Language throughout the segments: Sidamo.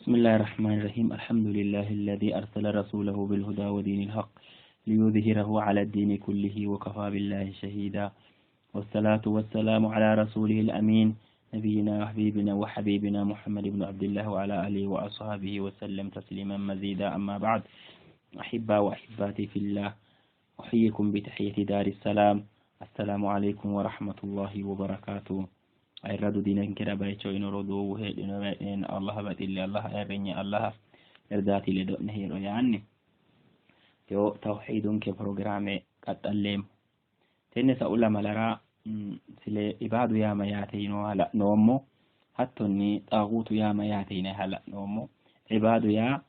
بسم الله الرحمن الرحيم. الحمد لله الذي أرسل رسوله بالهدى ودين الحق ليظهره على الدين كله وكفى بالله شهيدا، والصلاة والسلام على رسوله الأمين نبينا وحبيبنا وحبيبنا محمد بن عبد الله وعلى آله وأصحابه وسلم تسليما مزيدا. أما بعد، أحبة وأحباتي في الله، أحييكم بتحية دار السلام. السلام عليكم ورحمة الله وبركاته. Ayirradu diinankera bayicho inoro doogu heedhino Allah baxille, Allah ayirrinye, Allah erdaati ledo'ne heedho yaanni yo tawhiidunke pirogiraame qaxxalleemmo. Tenne sa'u lamalara sile ibaadu yaa mayyaate yinoha la'noommo, hattonni xaaguutu yaa mayyaate yinayiha la'noommo. Ibaadu yaa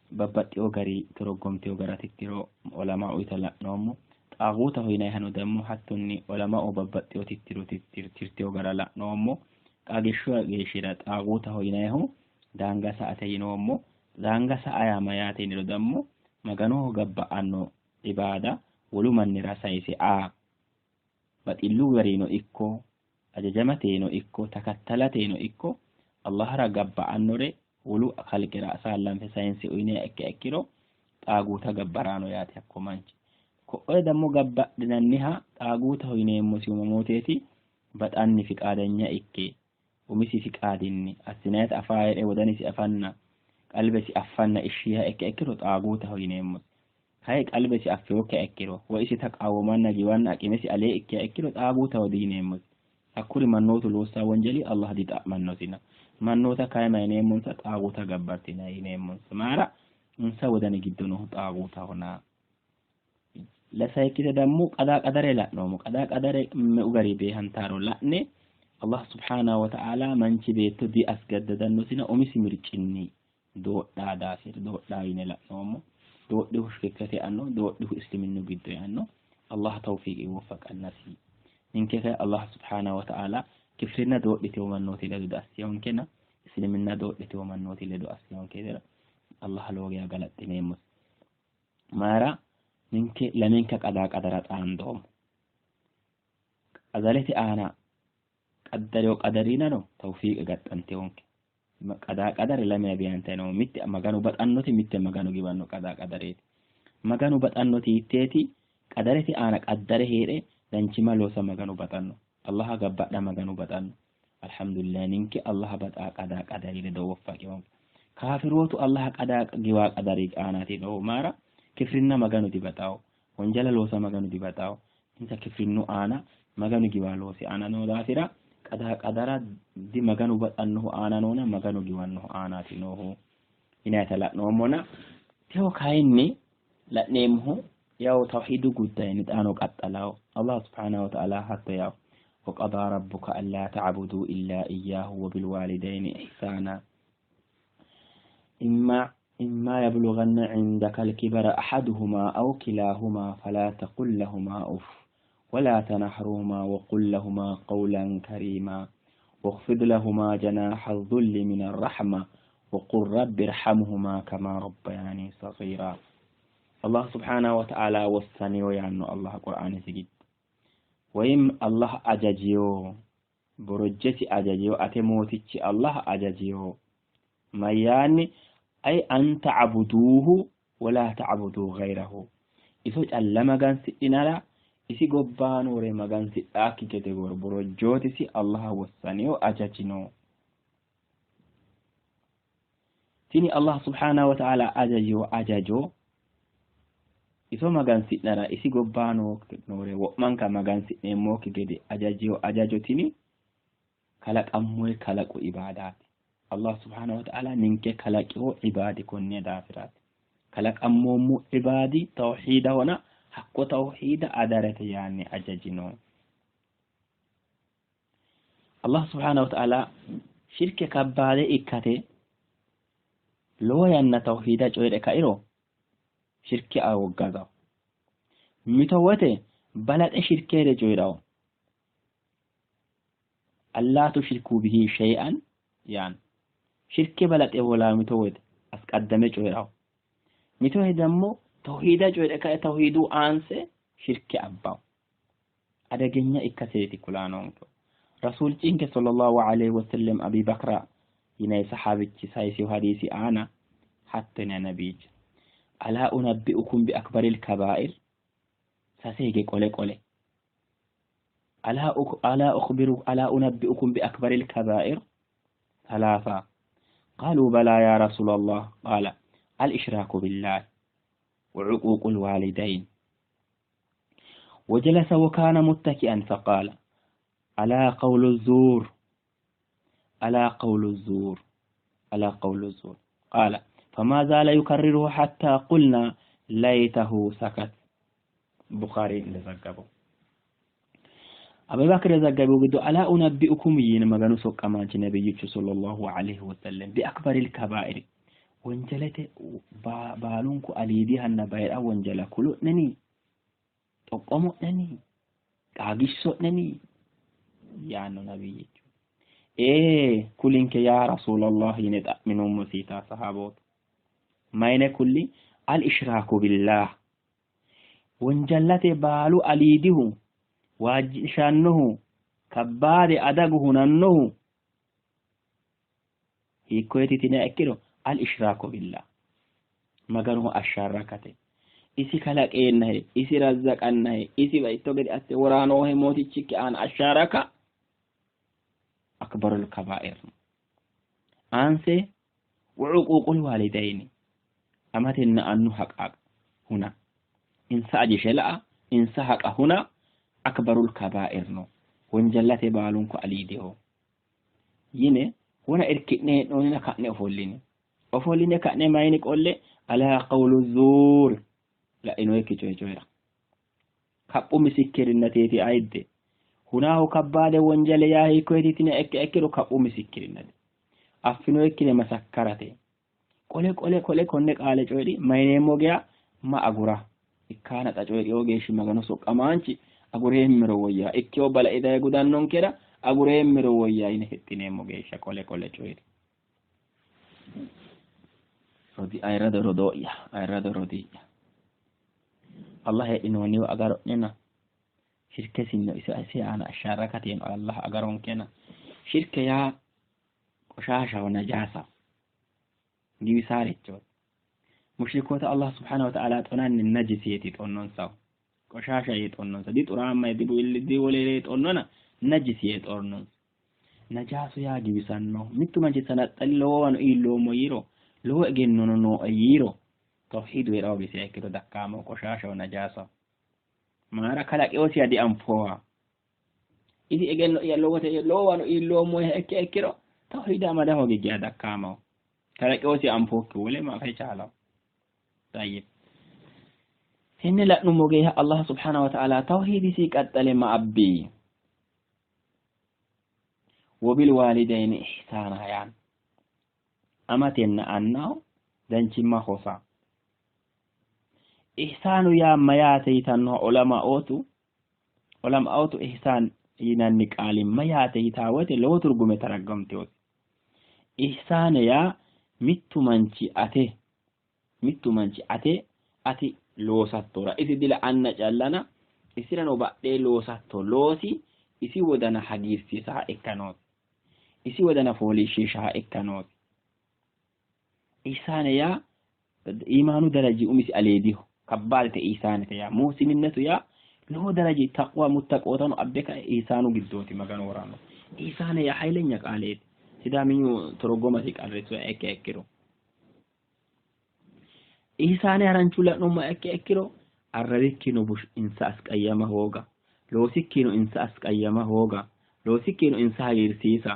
babbaxxewo gari torogomtewo gara tittiro ulama uyita la'noommo. Xaaguutaho yinayihano dammo hattonni ulama'u babbaxxewo tittiro tirtewo gara la'noommo. Qaagishshu geeshshira xaaguutaho yinayihu daanga sa''ate yinoommo. Daanga sa''a yaa mayyaate yiniro dammo Maganoho gabba'anno ibaada wolu mannira sayise aa, baxillu garino ikko hajajamateno ikko takattalateno ikko Allahara gabba'annore wolu kalqera saallanfe sayinse uyiniha ikkiha ikkiro xaaguuta gabbaraano yaate hakko manchi. Ko'oye dammo gabbadhinanniha xaaguutaho yineemmosihu mamooteeti? Baxanni fiqaadanya ikke umisi fiqaadinni assinayita afaa hee're wodanisi afanna qalbesi affanna ishshiiha ikkiha ikkiro xaaguutaho yineemmosi. Kayi qalbesi affewokkiha ikkiro woy isi taqaawomanna giwanna aqimesi alee ikkiha ikkiro xaaguutaho diyineemmosi. Hakkuri mannootu loossa wonjeli Allah dixa'mannosina. Mannoota kayi mayineemmonsa? Xaaguuta gabbartinay yineemmonsa. Mayira? Insa wodani giddo noohu xaaguutahona. Lasayikkite dammo qadaa qadare la'noommo. Qadaa qadare meu gari beehantaaro la'ne Allah subhanahu wa ta'ala manchi beetto diasgaddadannosina umisi mircinni doodhaa daafira doodhaa yine la'noommo. Doodhihu shirkete eanno, doodhihu isliminnu giddo eanno. Allah tawfiiqi woffaqannasi. Ninke kay Allah subhanahu wa ta'ala kifrinna doodhitewo mannooti ledo diassiyonkena isliminna doodhitewo mannooti ledo assiyonketera Allah lowo geya galaxxineemmosi. Mayira? Ninke lamenka qadaa qadara xaandoommo. Azalete aana qaddarewo qadarinano tawfiiqe gaxxantewonke. Qadaa qadare lamewa beehantayi noommo. Mitte Maganu baxannoti, mitte Maganu giwanno qadaa qadareeti. Maganu baxannoti hiitteeti? Qadarete aana qaddare hee're danchimma loosa Maganu baxanno. Allaha gabbadha Maganu baxanno. Alhamdulillah ninke Allaha baxa qadaa qadari ledo woffaqewonke. Kaafirootu Allaha qadaa giwaa qadari aanaati noohu. Mayira? Kifrinna Maganu dibaxaawo. Wonjala loosa Maganu dibaxaawo. Insa kifrinnu aana Maganu giwaa loosi aana noo daafira qadaa qadara di Maganu baxannohu aana noona Maganu giwannohu aanaati noohu yinayita la'noommona. Tewo kayinni la'neemmohu yaw tawhiidu guddayinni xaano qaxxalawo. Allah subhanahu wa ta'ala hatto yaw وقضى ربك ألا تعبدوا إلا إياه وبالوالدين إحسانا إما يبلغن عندك الكبر أحدهما أو كلاهما فلا تقل لهما أف ولا تنهرهما وقل لهما قولا كريما واخفض لهما جناح الذل من الرحمة وقل رب ارحمهما كما ربياني صغيرا. الله سبحانه وتعالى وصنيو ያኑ አላህ ቁርአን ሲግድ ወይም አላህ አጃጂዮ borojjesi ajajiyo ate mootichi Allah ajajiyo mayyaanni ay an ta'buduuhu wala ta'buduu ghayrahu iso calla magansidhinara isi gobbaa noore magansidhaakki gede borojjootisi Allah wossaniyo ajajino. Tini Allah subhanahu wa ta'ala ajajiyo ajajo iso magansi'nara isi gobbaa noore wo'manka magansi'neemmokki gede ajajiyo ajajo tini kalaqammoy kalaqu ibaadaati. Allah subhanahu wa ta'ala ninke kalaqiho ibaadi konne daafiraati. Kalaqammoommo ibaadi tawhiidahona hakko tawhiida adarete yaanni ajajino. Allah subhanahu wa ta'ala shirke kabbaade ikkate lowo yanna tawhiida coyidhe kairo shirke awoggazawo. Mito wote balaxe shirkeere coyidhawo. Allaa tushriku bihi shay'an yaanno. Shirke balaxe hoolaa mito wote asqaddame coyidhawo. Mito wote dammo tawhiida coyidhe kae tawhiidu aanse shirke abbawo. Adagenya ikkaseeti kulaanonke. Rasuulchinke sallallahu alayhi wasallam Abi Bakra Yinanni saxaabichi sayisino hadiisi aana hatto yinanni nabiyyichu alaa unabbi'ukum bi akbaril kabaa'ir sase hige qole qole alaa ukhbiru alaa unabbi'ukum bi akbaril kabaa'ir thalatha qaaluu balaa yaa rasuulallah qaala al-ishraaku billaah wa uquuqul waalidayn وجلس وكان متكئا فقال ألا قول الزور ألا قول الزور ألا قول الزور قال فما زال يكرره حتى قلنا ليته سكت ቡኻሪ እንደዘገበው አቡበክር የዘገበው ግዶ ألا أنبئكم ይህን Maganu soqqamaanchi ነብይቹ صلى الله عليه وسلم بأكبر الكبائر wonjalete baalunku aliidihanna bayira wonjala kulo'neni xoqqomo'neni qaagisso'neni yaanno nabiyyichu ee kulinke yaa rasuulallah yine xa'minoommo siita sahaabootu mayine kulli al-ishraaku billah wonjallate baalu aliidihu waajjishannohu kabbaade adagu hunannohu hiikkoyeti tiniha ikkiro al-ishraaku billah Maganoho asharrakate isi kalaqeennahe isi razzaqannahe isi baitto gede asse woraanoohe mootichikki aana asharaka akbarul kabaa'ir aanse wa uquuqul waalidayni amatenna annu haqa huna insa ajishe la'a insa haqa huna akbarul kabaa'ir no wonjallate baalunku aliidiho yine wona irki'ne hee'noonnina ka'ne ofolline ofolline ka'ne mayini qolle alaa qawlu zuur la'inoyikki coye coyira kaphu misikirinnateeti ayidde hunaahu kabbaade wonjale yaa hiikkoyeti tine ikke ikkiro kaphu misikkirinnate affinoyikkine masakkarate qole qole qole konne qaale coyidhi mayineemmo geya ma agura ikkaana xa coyidhio geeshshi Maganu soqqamaanchi agureemmero woyya ikkewo balae daye gudannonkera agureemmero woyya yine hexxineemmo geeshsha qole qole coyidhi rodi ayirrado rodoo'ya ayirrado rodii'ya Allah heedhinoonniwa agaro'nena shirkesinno isi aana asharrakateeno Allah agaronkena shirke yaa qoshaashaho najaasaho giwisaarichooti mushrikoota Allah subhaanahu wa ta'ala xonanni najisiyeeti xonnonsahu qoshaasha yee xonnonsa di xuraamma di wolere xonnona najisi yee xonnonsa najaasu yaa giwisanno mittu manchi sanaxxali lowowano iilloommo yiiro lowo egennono nooe yiiro tawhiidu heedhawo bisiha ikkiro dakkaamo qoshaashaho najaasaho maara kalaqewosiha dianfooha isi egenno'ya lowote lowowano iilloommo ikke ikkiro tawhiida amada hoogi geya dakkaamaho kalaqewosiha anfookki wole ma afe chaalaho tayyib tenne la'nummo geeshsha Allah subhanahu wa ta'ala tawhiidisi qaxxale ma abbi wobil waalidayni ihsaana yaanno amatenna annaho danchimma hosa ihsaanu yaa mayaate yitannoha ulama'ootu ihsaan yinanni qaali mayaate yitaa woyte lowo turgume taraggamtewote ihsaane yaa mittu manchi ate mittu manchi ate ati loosattora isi dila anna callana isirano badhee loosatto loosi isi wodana hagiirsiisaha ikka noosi isi wodana fooliishshiishaha ikka noosi ihsaane yaa iimaanu daraji umisi aleediho kabbaadete ihsaanete yaa muhsininnatu yaa lowo daraji taqwa muttaqootano abbe kae ihsaanu giddooti Maganu woranno ihsaane yaa haylenya qaaleeti sidaaminyu torogomasi qarrisuha ikke ikkiro ihsaane haranchu la'nummoha ikke ikkiro arrawikkino bush insa asqayyama hooga loosikkino insa asqayyama hooga loosikkino insa hagiirsiisa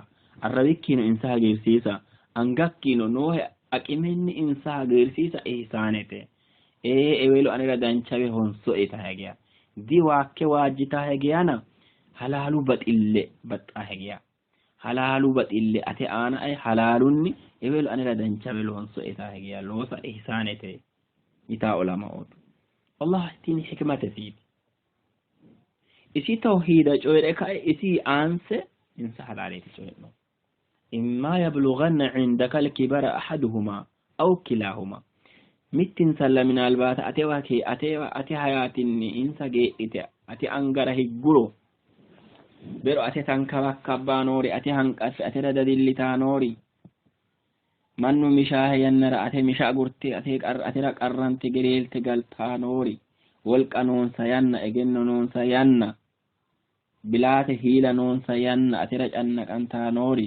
arrawikkino insa hagiirsiisa angakkino noohe aqimenni insa hagiirsiisa ihsaanete ee ewelo anera danchawe honsoe yitahe geya diwaakke waajjitahe geyana halaalu baxille baxxahe geya halaalu baxille ate aana ay halaalunni ewelo anera danchawe loonsoe yitahe geya loosa ihsaanete yitaa ulama'ootu Allah tini hikmatesiiti isi tawhiida coyre kae isi aanse insa halaaleeti coy'no imma yablughanna cindaka alkibara ahaduhuma aw kilahuma mittinsalla minalbaata atewa ke atewa ate hayaatinni insa geedhite ate angara higguro bero ate tankabakkabbaa noori ate hanqaffe atera dadillitaa noori Mannu mishaahe yannara ate misha agurte ate atera qarrante geleelte galtaa noori wolqa noonsa yanna, egenno noonsa yanna, bilaate hiila noonsa yanna atera cannaqantaa noori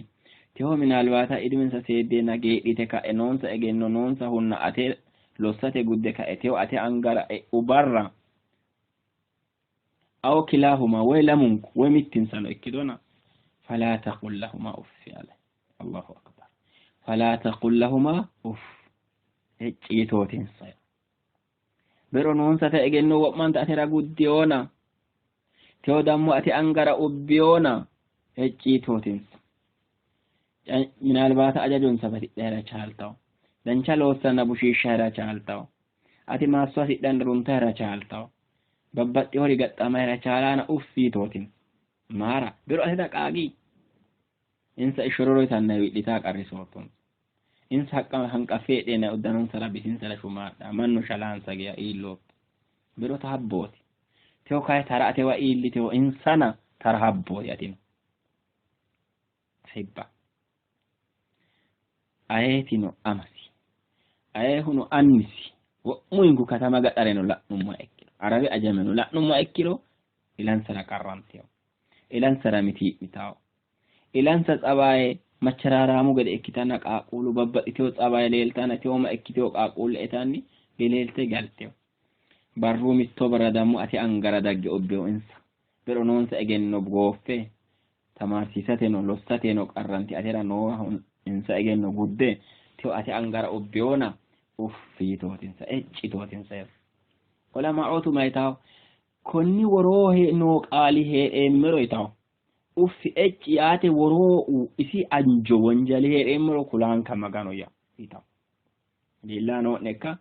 teho minaalbaata idimensa seeddeenna geedhite ka'e noonsa egenno noonsa hunna ate lossate gudde ka'e teho ate angara e'u barra aw kilaahuma woy lamunku woy mittinsano ikkitona falaa taqul lahuma uffi ale. Allahu akbar. Falaa taqul lahuma uff, ecci yitootinsa. Bero noonsata egenno wo'manta atera guddiyoona, teho dammo ate angara ubbiyoona, ecci yitootinsa. Minaalbaata ajajonsa batidhahera chaaltawo, dancha loossanna bushiishshahera chaaltawo, ati maasso hasidhanna runtahera chaaltawo, babbaxxihori gaxxamahera chaalaana uffi yitootinsa. Maara bero ateta qaagi. Insa ishororo yitanna wi'litaa qarrisoottonsa. Insa haqqa hanqaffe heedheenna uddanonsara bisinsara shumaadha mannu shalaansa geya iillootto. Bero ta habbooti. Teho kayi tara atewa iilliteho insana tara habbooti atino. Hibba. Ayeetino amasi, ayeehuno annisi, wo'muyinku katama gaxareno la'nummoha ikkiro, Arabe ajameno la'nummoha ikkiro ilansara qarranteho, ilansara mitii'mitawo, ilansa tsabaye macharaaraamu gede ikkitanna qaaqquullu babbaxxiteho tsabaye leeltanna teoma ikkiteho qaaqquulle etanni geleelte galteho. Barru mitto barra dammo ate angara dagge ubbeho insa. Bero noonsa egenno gooffe tamaarsiisateno lossateno qarrante atera nooha insa egenno gudde teho ate angara ubbehona uffi yitootinsa, ecci yitootinsa. Ulama'ootu mayitawo konni woroo noo qaali hee'reemmero yitawo. Uffi ecci yaate woroo isi anjo wonjali hee'reemmero kulaanka Magano ya yitawo. Leellaa noo'nekka?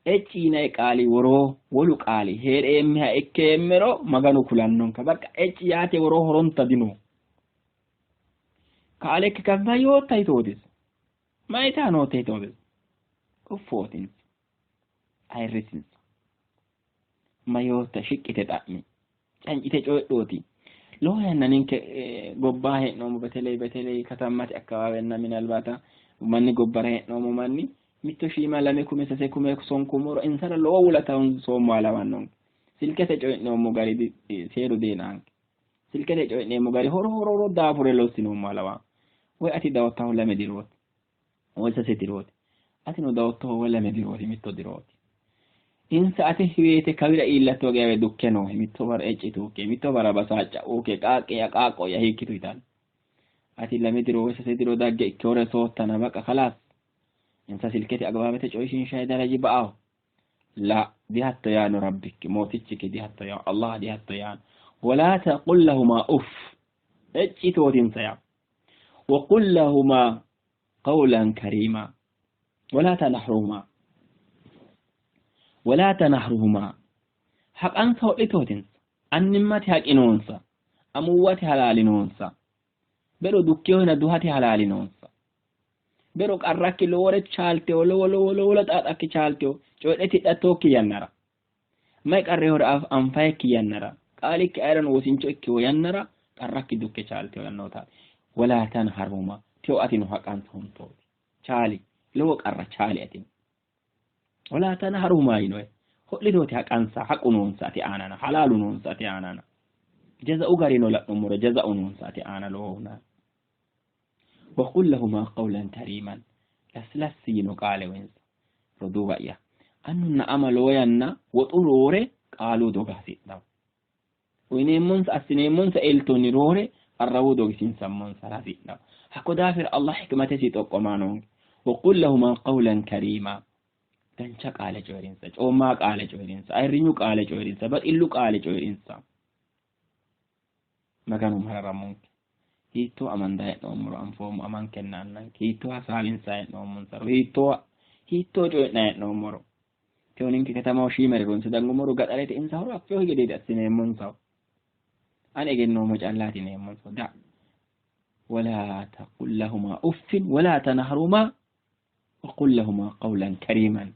Ecci yinay qaali woroo wolu qaali hee'reemmeha ikkeemmero Maganu kulannonka. Bakka ecci yaate woroo horonta dino. Kaalekki kan mayyootta yitootis. Mayitaa nootta yitootis. Uffootinsa. Ayirrisinsa. Mayyootta shiqqite xa'mi. Cancite coyidhooti. Lowo yanna ninke gobbaa hee'noommo, beteley beteley katammate akkawaawenna minalbaata manni gobbara hee'noommo manni mitto shiima 2 kume 3 kume sonkummoro insara lowo wulata soommoha lawannonke. Silkete coyi'noommo gari seeru deenaanke. Silkete coyi'neemmo gari horo horo horo daafure lossinoommoha lawanno. Woy ati dawottahu 2 dirooti woy 3 dirooti. Atino dawottohu woy 2 dirooti 1 dirooti. Insa ate hiweete kawira iillatto geewe dukke noohe, mitto bara eccituukke, mitto bara basaaca'uuke, qaaqqe'ya qaaqqo'ya hiikkitu yitanno. Ati 2 diro woy 3 diro dagge ikkewore soottana baqa kalaas. Insa silkete agbaabete coyishiinshayi daraji ba'aho. La dihatto yaano rabbikki mootichikki dihatto yaano Allah dihatto yaano. Walaa taqul lahumaa uff, eccitootinsa yaa. Waqul lahumaa qawlan kariima walaa tanahruhumaa walaa tanahruhumaa haqansa ho'litootinsa. Annimmate haqi noonsa, amuwwate halaali noonsa, bero dukkiyohina duhate halaali noonsa. Bero qarrakki lowore chaalteho, lowo lowo lowo xaaxakki chaalteho, coyidhe tidhattookki yannara, mayi qarrihore anfayikki yannara, qaalikki ayirano wosincho ikkiwo yannara qarrakki dukke chaalteho yannootaati. Walaa tanharhuma, teho atino haqansa huntooti. Chaali lowo qarra chaali atino. Walaa tanharhuma yinoe ho'litooti haqansa, haqu noonsa ate aanana, halaalu noonsa ate aanana. Jaza'u garino la'nummoro jaza'u noonsa ate aana lowohuna. Waqul lahumaa qawlan kariiman, laslassi yino qaale winsa. Roduuwa'ya, annunna ama lowo yanna woxu roore qaalu doga hasidhanno. Uyineemmonsa assineemmonsa eltonni roore arrawu dogisiinsammonsara hasidhanno. Hakko daafira Allah hikmatesi xoqqomaa noonke. Waqul lahumaa qawlan kariima, dancha qaale coyirinsa, coommaa qaale coyirinsa, ayirrinyu qaale coyirinsa, baxillu qaale coyirinsa. Maganu mararammonke. Hiittoo amanda hee'noommoro anfoommo amankenna annanke, hiittoo hasaawinsa hee'noommonsaro, hiittoo hiittoo coyi'na hee'noommoro. Teho ninke katamaho shiimare ronse dangummoro gaxarete insa horo affeho gedeeti assineemmonsaho. Ani egennoommo callaati yineemmonsaho. Da walaa taqul lahumaa uffin walaa tanharhumaa waqul lahumaa qawlan kariiman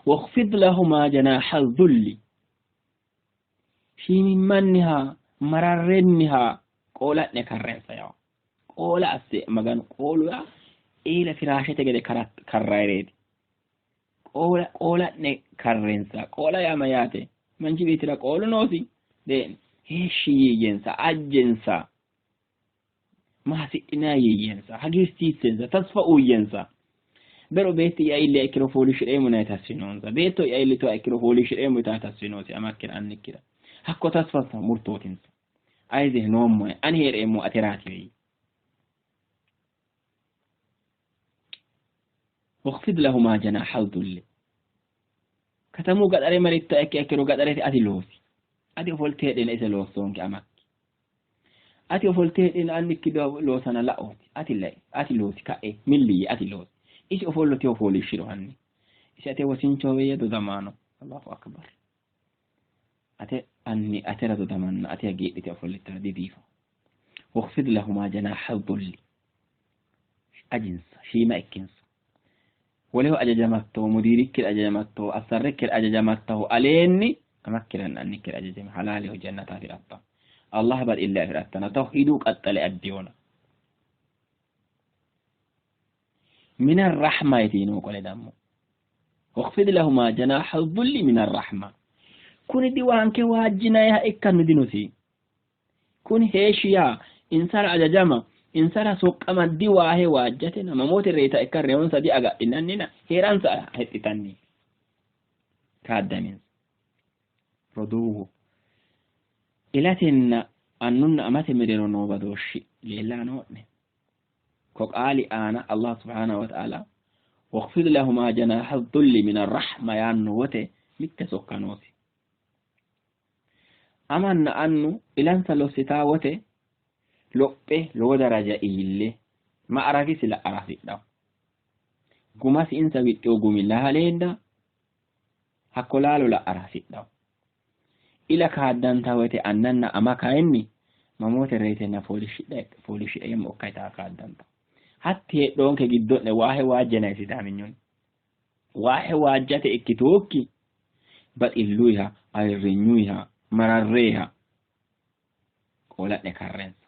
waqfid lahumaa janaaha dhulli, shiimimmanniha mararrenniha qoola'ne karrensa yawo. Qoola asse Maganu qoolu yaa Eela firaashete gede karrayireeti. Qoola qoola'ne karrensa. Qoola yaa mayyaate? Manchi beettira qoolu noosi? Dee'ni. Heeshshi yiiyyensa, ajjensa. Ma hasidhinanni yiiyyensa, hagiirsiissensa, tasfa uuyyensa. Bero beetti'ya iilliha ikkiro fooliishshi'reemmo yinanni tasfi noonsa. Beetto'ya iillituha ikkiro fooliishshi'reemmo yitanni tasfi noosi amakkira annikkira. Hakko tasfansa murtootinsa. Ayizeh noommohe, ani hee'reemmohu ateraati yii. Waqfid lahumaa janaaha dhulli. Katamu gaxare marittoha ikkiha ikkiro gaxarete ati loosi. Ati ofolte heedheenna ise loossoonke amakki. Ati ofolte heedheenna annikki loosana la'ooti. Ati lai, ati loosi ka'e milli yii ati loosi. Isi ofolloteho fooliishshiro hanni. Isi ate wosinchoho yee dodamaano. Allahu akbar. Ate anni atera dodamanna ati hagiidhite ofollittara dibiifo. Waqfid lahumaa janaaha dhulli. Ajinsa, shiima ikkinsa. Woleho ajajamatto, mudiirikkira ajajamatto, assarrikkira ajajamattahu aleenni amakkiranna annikkira ajajami halaaleho jannata afi'ratta. Allah baxille afi'rattana tawhiidu qaxxale addiyona. Min arrahma yitiino qole dammo. Waqfid lahumaa janaaha dhulli min arrahma. Kuni diwaanke waajjinayiha ikkanno dinosi. Kuni heeshshi yaa insara ajajama, insara soqqama diwaahe waajjatena mamoote reyita ikka reyonsa diagadhinannina hee'ransa hexxitanni kaaddaminsa. Roduuwu, ilatenna annunna amate mereero noo badooshshi leella noo'ne? Ko qaali aana Allah subhanahu wa ta'ala waqfid lahumaa janaaha dhulli min arrahma yaanno wote mitte sokka noosi. Amanna annu ilansa lossitaa wote lophe lowo daraja iille ma'ragisi la'ara hasidhanno. Gumasi insa wixxino gumi laaleenna hakko laalo la'ara hasidhanno. Ila kaaddanta wote annanna ama kayinni mamoote reyitenna fooliishshi'reemmo ikka yitaa kaaddanta. Hatti heedhoonke giddo'ne waahe waajjena Sidaaminyunni. Waahe waajjate ikkituukki baxilluyiha, ayirrinyuyiha, mararreeha qoola'ne karrensa.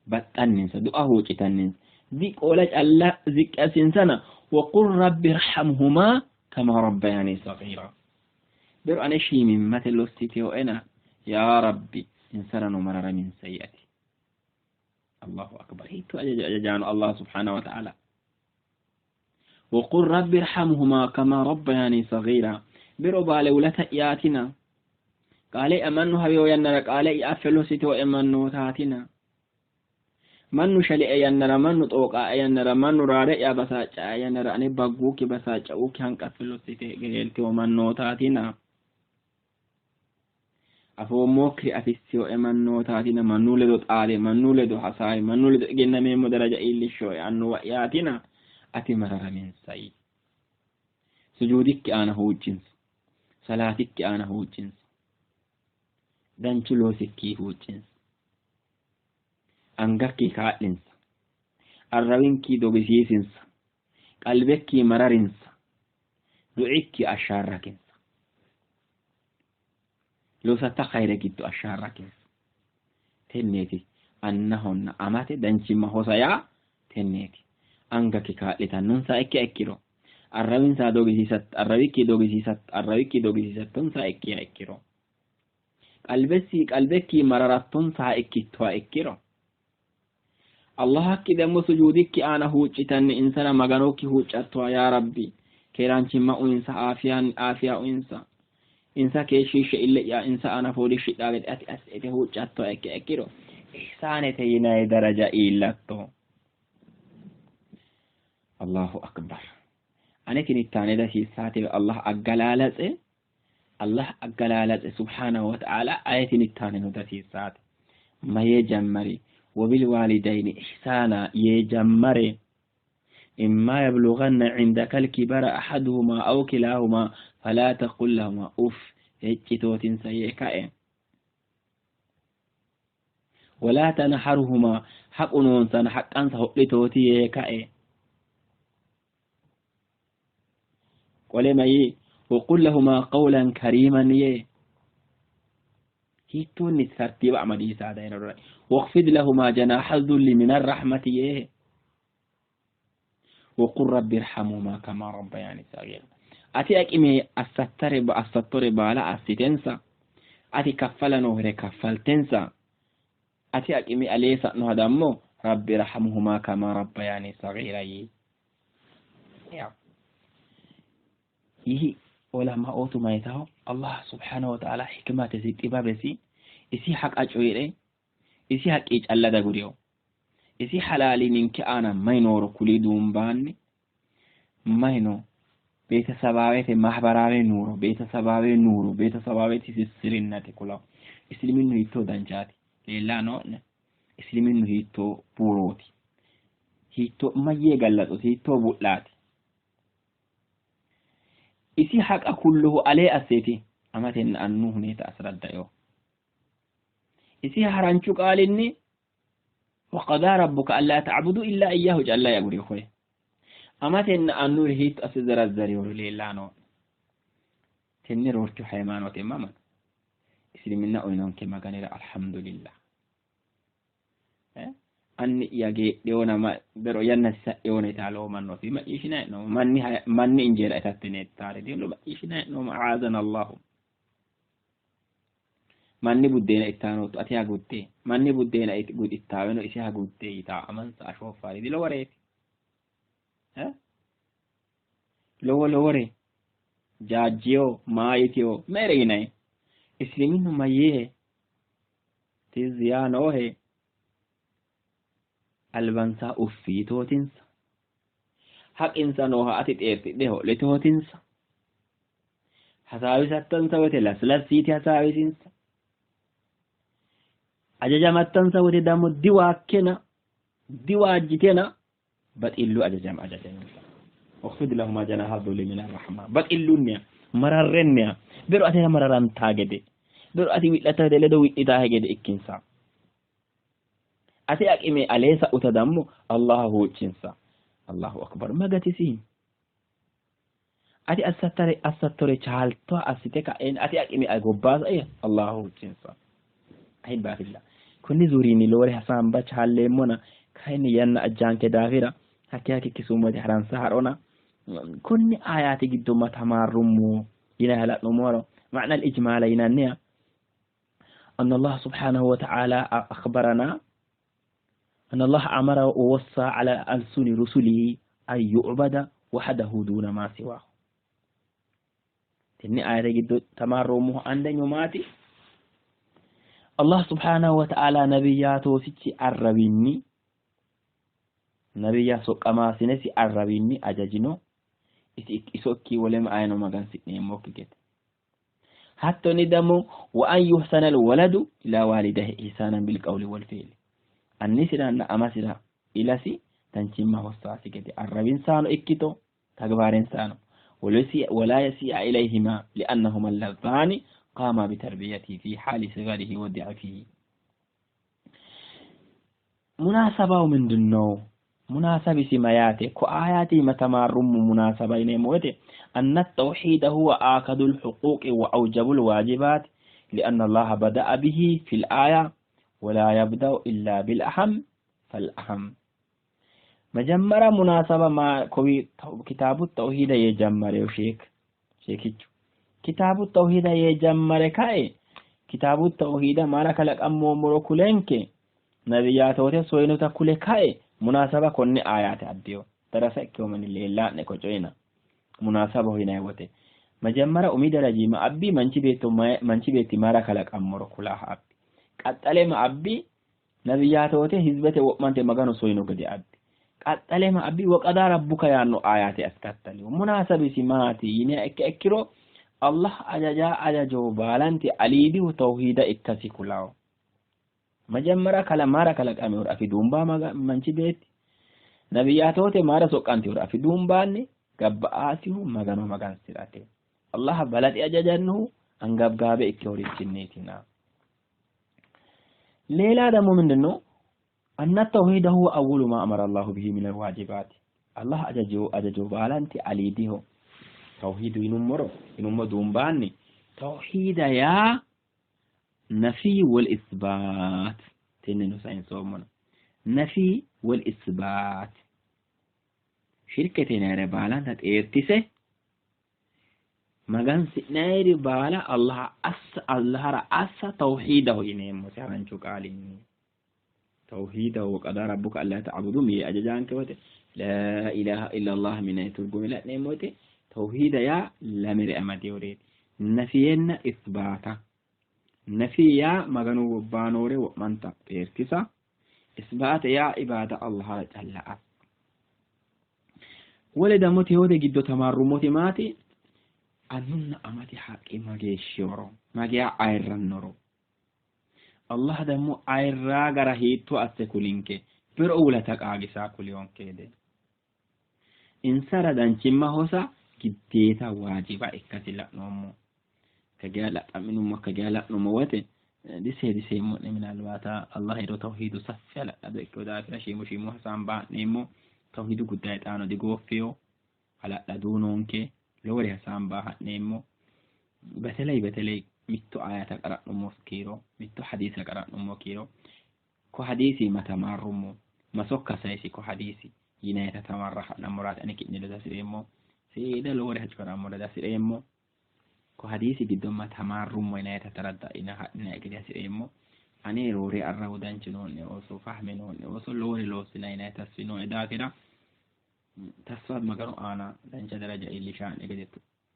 Baxxanninsa, du'a huuccitanninsa. Di qoola calla ziqqi assinsana waqul rabbi irhamhumaa kama rabbayani sagiira. Bero ane shiimimmate lossiteyoena yaa rabbi insarano mararaminsa yii ati. Allahu akbar. Hiitto ajajo ajajaano Allah subhanahu wa ta'ala. Waqul rabbi irhamhumaa kama rabbayani sagiira. Bero baale wulata'yaatina. Qaale'ya mannu hawiyo yannara qaale'ya affe lossiteyoe mannootaatina. Mannu shali'e yannara, mannu xooqae yannara, mannu raare'ya basaaccae yannara ane bagguukki basaacca'uukki hanqaffe lossite qeeltino mannootaatina. Afoommookkiri afissinoe mannootaatina, mannu ledo xaade, mannu ledo hasaawe, mannu ledo egennameemmo daraja iillishshinoe annuwa'yaatina, ati mararaminsa yii. Sujuudikki aana huuccinsa, salaatikki aana huuccinsa, danchu loosikki huuccinsa, angakki kaa'linsa, arrawinki dogisiisinsa, qalbekki mararinsa, du'ikki ashaarrakinsa. Loosatta khayre giddo ashaarrakinsa. Tenneeti annahonna amate danchimma hosa yaa tenneeti. Angakki kaa'litannonsa ikkiha ikkiro, arrawinsa dogisiisat, arrawikki dogisiisat, arrawikki dogisiisattonsa ikkiha ikkiro, qalbessi qalbekki mararattonsaha ikkittoha ikkiro, Allahakki demmo sujuudikki aana huuccitanni insara Maganokki huuccattoha yaa Rabbi keeraanchimma uyinsa aafiyan aafiya uyinsa insa keeshshiishshe ille'ya insa aana fooliishshidhaa gede ati assite huuccattoha ikkiha ikkiro ihsaanete yinanni daraja iillatto. Allahu akbar. Ane tinittaane dasiissaate Allah aggalalatse Allah aggalalatse subhanahu wa ta'ala aye tinittaaneno dasiissaate. Mayee jammari wabil waalidayni ihsaana yee jammare imma yablughanna indaka alkibara ahaduhuma aw kilahuma fala taqul lahuma uff heccitootinsa yee kae wala tanharuhuma haqu noonsana haqqansa ho'litooti yee kae qole mayi waqul lahuma qawlan kariiman yee hiittoonni tartiiba amadiisaa dayino waqfid lahuma janaaha dhulli min arrahmati yee Waqul rabbi irhamhumaa kamaa rabbayaani sagiira. Ati aqime assattare assattore baala assitensa, ati kaffala noohere kaffaltensa, ati aqime alee sa'noha dammo rabbi irhamhumaa kamaa rabbayaani sagiira yii. ይህ ዑለማኦቱ ማይታው አላህ ሱብሓነሁ ወተዓላ ሕክመተሲ ጥበበሲ isi haqa coyidhe isi haqqi calla daguriyo isi halaali ninke aana may nooro kuli duumbaanni may no ቤተሰባዌት ማህበራዊ ኑሮ ቤተሰባዊ ኑሮ ቤተሰባዊ ትስስርነት kulaw isliminnu hiittoo danchaati leellaa noo'ne isliminnu hiittoo buurooti hiittoo mayyee gallaxooti hiittoo bu'laati isi haqa kulluhu alee asseeti amatenna annu huneeta asraddayo isi haranchu qaalinni waqadaa rabbuka allaa ta'budu illaa iyyahu calla yaguri koye amatenna annuri hiitto asse zarazzariyoru leellaa noo'ne tenne roorchu hayimaanote mama islimina uyinonke maganira alhamdulillah anni'ya geedhewona bero yannasi sa'ewona yitaa lowo mannooti macciishshinayi hee'noommo manni manni injeera itatte neettaare dilo macciishshinayi hee'noommo aazana allahu manni buddeena ittaanotto ati hagutte manni buddeena ittaaweno isi hagutte yitaa amansa ashooffaari dilo wareeti lowo lowore jaajjiyo maayitiyo meere yinayi isliminnu mayyeehe tizzi yaa noohe albansa uffi yitootinsa haqinsa nooha ati xeertidhe ho'litootinsa hasaawisattansa wote laslassi yite hasaawisinsa ajajamattansa wote dammo diwaakkena diwaajjitena baxillu ajajama ajajaminsa واخفض لهما جناح الذل من الرحمة baxillunniha mararrenniha bero atera mararantaa gede bero ati wi'latta gede ledo wi'litaa gede ikkinsa ate aqime alee sa'uta dammo Allah huuccinsa Allahu akbar magatisi ati assattare assattore chaaltoa assite ka'een ati aqime gobbaasa iya Allah huuccinsa ahibbafilla konni zuuriinni lowore hasaamba chaalleemmona kayinni yanna ajjaanke daafira hakki hakki summoti haransa hadhona konni ayaati giddo ma tamaarrummo yinayi la'nummoro معنى الإجمال ينانيا أن الله سبحانه وتعالى أخبرنا أن الله أمر ووصى على ألسن رسله أن يعبد وحده دون ما سواه تني آية جدو تمارمه عند يوماتي الله سبحانه وتعالى نبياته سيتي الربيني نبيا soqqamaasinesi arrawinni ajajino isi isokki wolema ayino magansi'neemmokki gede hattoni damo wa an yuhsana alwaladu ila walidahi ihsanan bilqawli walfi'li annisiranna amasira ilasi danchimma hossaasi gede arrawinsaano ikkito tagbaarensano ولا يسيء إليهما لأنهما اللذان قاما بتربيته في حال صغره وضعفه مناسبة من دنو مناسبة سماياته كآياتي متمارم مناسبة ينموته أن التوحيد هو آكد الحقوق وأوجب الواجبات لأن الله بدأ به في الآية ولا يبدأ إلا بالأهم فالأهم መጀመሪያ ሙናሰባ ኮቢ ኪታቡ ተውሂድ የጀመረው ሼክ ሼኪቹ ኪታቡ ተውሂድ የጀመረ ካኤ ኪታቡ ተውሂድ ማራ ከለቀሞ ሞሮ ኩለንኬ ነቢያቶቴ ሶይኖታ ኩሌ ካኤ ሙናሰባ ኮኔ አያቴ አብዮ ደረሰ ikkeo leella'ne ko coyina munasabaho yinayi wote መጀመሪያ umi daraji ma abbi manchi beetto manchi beetti mara kalaqammoro kulaha abbi qaxxale ma abbi nabiyyaatoote hizbete wo'mante maganu soyino gede abbi qaxxale ma abbi waqadaa rabbuka yaanno ayaate askattaliyo munasabisi maati yiniha ikke ikkiro Allah ajaja ajajo baalanti aliidihu tawhiida ikkasi kulawo መጀመሪያ kala mara kalaqamehura afi duumba manchi beetti nabiyyaatoote mara soqqantehura afi duumbaanni gabba'aasihu magano magansirate Allah balaxi ajajannohu angabgaabe ikkehorichinniitina ሌላ ደግሞ ምንድን ነው أن التوحيد هو أول ما أمر الله به من الواجبات الله أججو أججو بالانتي عليديه توحيد ينمرو ينمو دومباني توحيد يا نفي والإثبات تنين ساين صومنا نفي والإثبات Shirkete yinayire baalanta xeertise magansi'nayiri baala Allah assa Allahara assa tawhiidaho yineemmosi haranchu qaalinni. Tawhiidaho waqadaa rabbuka allaa ta'budu mii ajajaanke wote laa ilaaha illallah minay turgumi la'neemmo wote tawhiida yaa lamere amadeyoreeti. Nafiyenna isbaata. Nafi yaa Maganu gobbaa noore wo'manta xeertisa. Isbaate yaa ibaada Allahara calla assa. Wole dammo tewote giddo tamaarrummoti maati? Annunna amate haqqi mageeshshihoro, mageya ayirrannoro. Allah dammo ayirraa gara hiitto asse kulinke, bero wulata qaagisaa kuliyonke gede. Insara danchimma hosa giddeeta waajiba ikkasi la'noommo. Kageya xa'minummo kageya la'nummo wote diseediseemmo'ne minalbaata Allah hedo tawhiidu saffi hala'lado ikkino daafira shiimu shiimu hasaamba ha'neemmo. Tawhiidu guddaye xaano digooffiyo hala'laduu noonke lowore hasaamba ha'neemmo. Beteley beteley mitto ayata qara'nummo kiiro mitto hadiisa qara'nummo kiiro ko hadiisi ma tamaarrummo ma sokka sayisi ko hadiisi yinayita tamarra ha'nammoraati ani ki'ne ledo hasi'reemmo. Seeda lowore coyrammora dihasi'reemmo. Ko hadiisi giddo ma tamaarrummo yinayita taradda'ina hadhinayi gede hasi'reemmo. Ane roore arrawu danchu noo'ne ooso fahme noo'ne ooso lowore loossinayi yinayi tasfi nooe daafira tasfa Maganu aana dancha daraja iillishaa'ne gede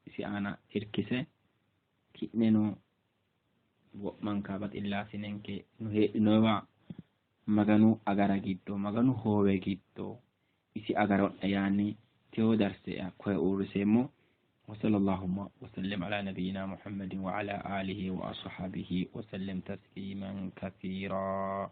isi aana irkise ki'neno wo'manka baxillaasinenke nu heedhinowa Maganu agara giddo Maganu hoowe giddo isi agaro'ne yaanni tewo darse koye uurriseemmo. وصلى اللهم وسلم على نبينا محمد وعلى آله وأصحابه وسلم تسليما كثيرا.